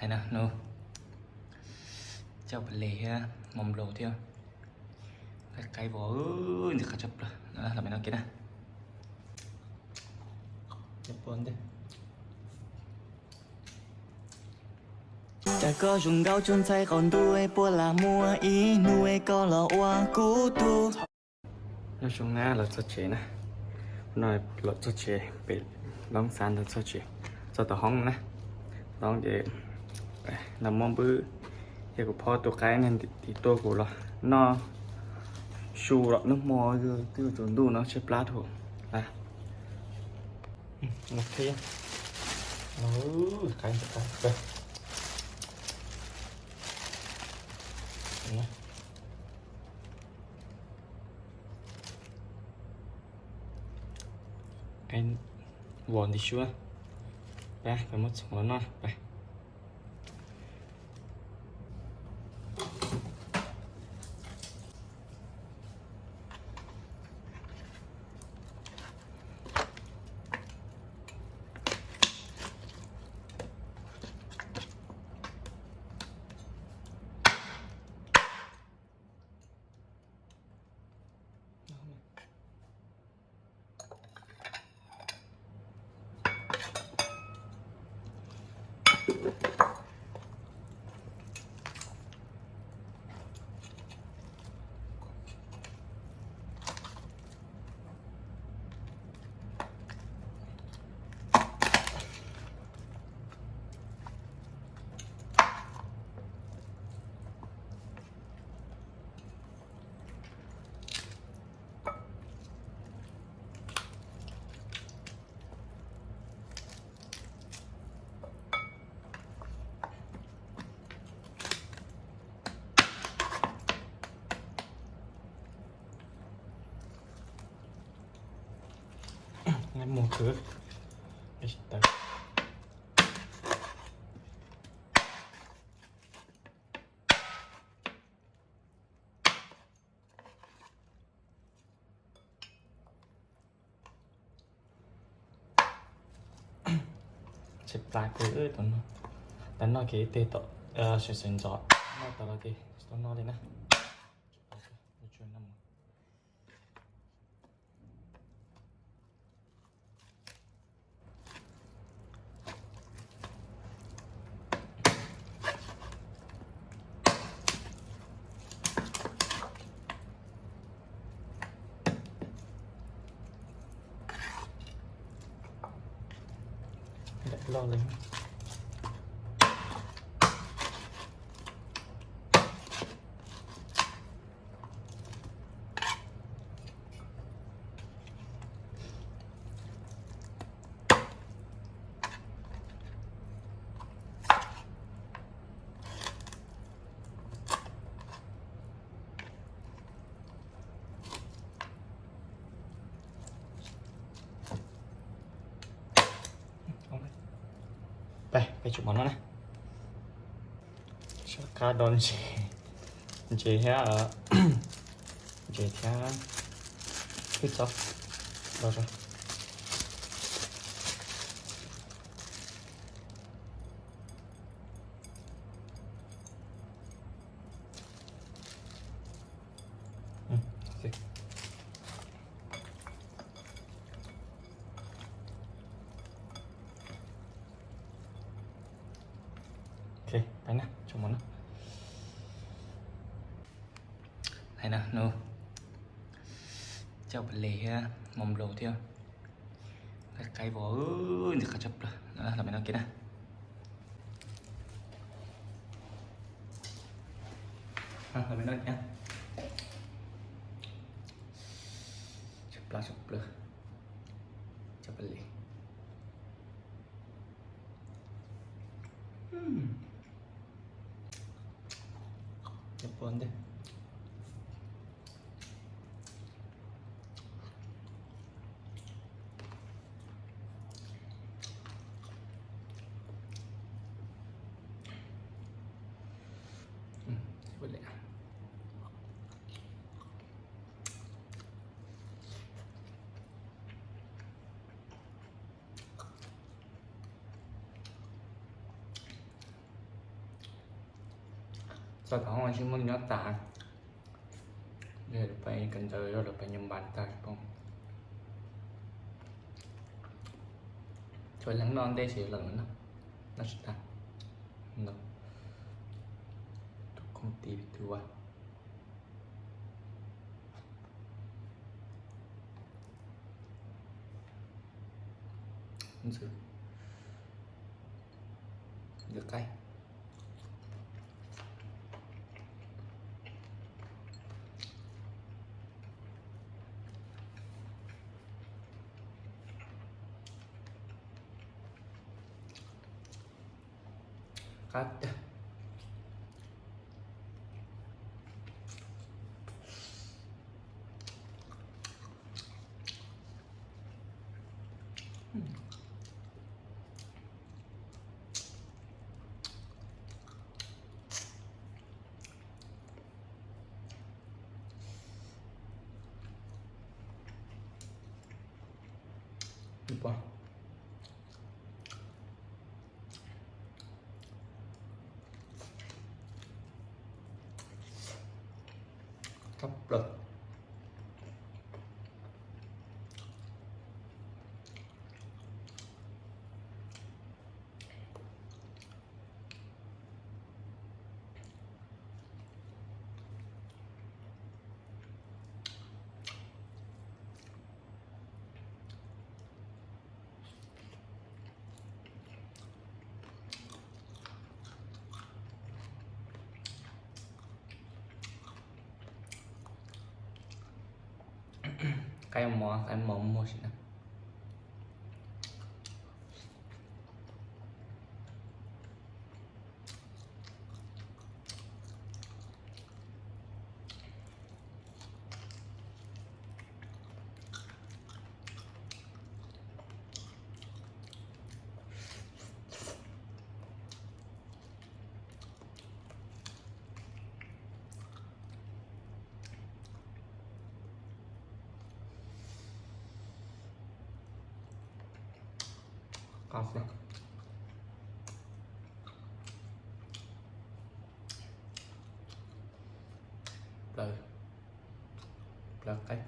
Hais na, nws coj pes les thiab mos nplau thiab qaib vov ntxim qab tshaj plaws, los peb noj kiag na. Cas koj zoo nkauj tsuas ntxhais qaum ntuj es puas lam muaj ib hnub es koj los ua kuv tug. Nyob zoo na, los txog tsev na. No los txog tsev pem Loob Xav ntawd, txog tsev, txog tom hoob na. Loob ces nag hmo npwb yog kuv phob tus qaib ne, tim tuaj kuv los noj su los nag hmo twb yuav tsaus ntuj no tshaib plab dhau. Los qhib, qaib ntxim qab. Qaib vov nti suab, peb muab txhoov los noj peb. Mus khwv. Tshaib plab kawg, tas noj kev ib teg tom sawv sawv ntxov, noj tas los ces tsis tau noj li na. Loj li. Peb, peb tsum mov no na. Sab qab do ntses, ntses thiab, ntses thiab hwj txob do. Hais na, nws coj pes les thiab mos nplau thiab qaib vov ntxim qab tshaj plaws, los peb noj kiag na. Tshaib plab tshaj plaws, coj pes les. Tau tom hoob tsis muaj nyob tas, lawv pais kawm ntawv, lawv pais nyob npas tag poob. Tsuas leej noj ntej ces lawm no, noj tsis tag. No, tus công ty tus ua ntxwv, ntxwv qaib. Qab tiag. Tshaj plaws. Qaib mov, qaib mov muag sim na. Qab xwb. Plawv, plawv qaib.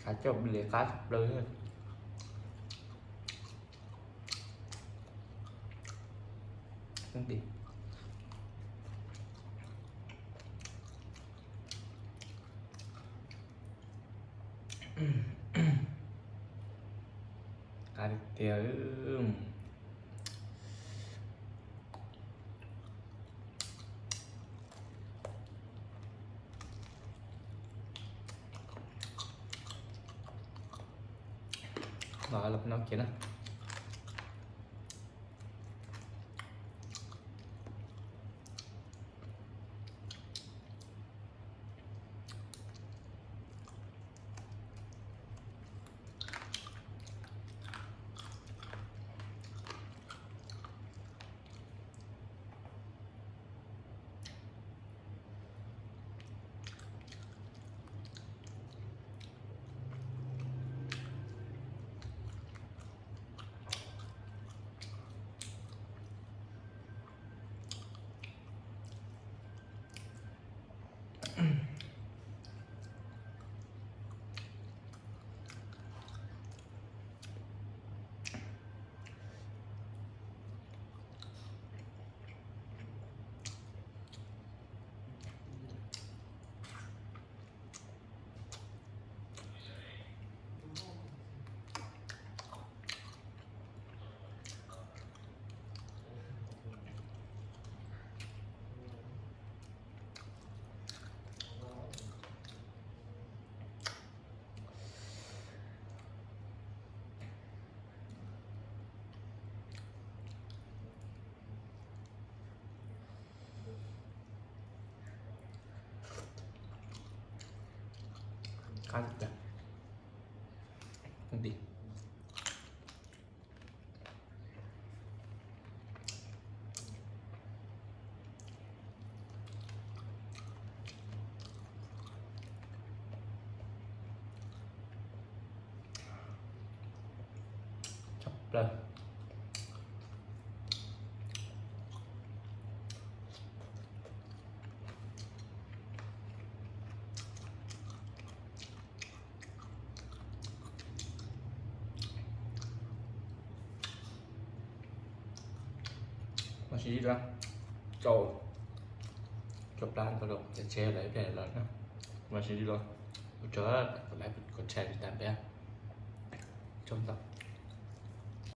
Kav coj li qab plawv. Qab tiag. Los los no kiag na. Qab tiag. Ntij. plaws. Mas sib dua, rau, rau plab ntau lawm, tseg lawm ib pliag lawm na. Mas sib dua, ua tsaug, kuv laiv kuv tshais tas peb, tsaug ntau.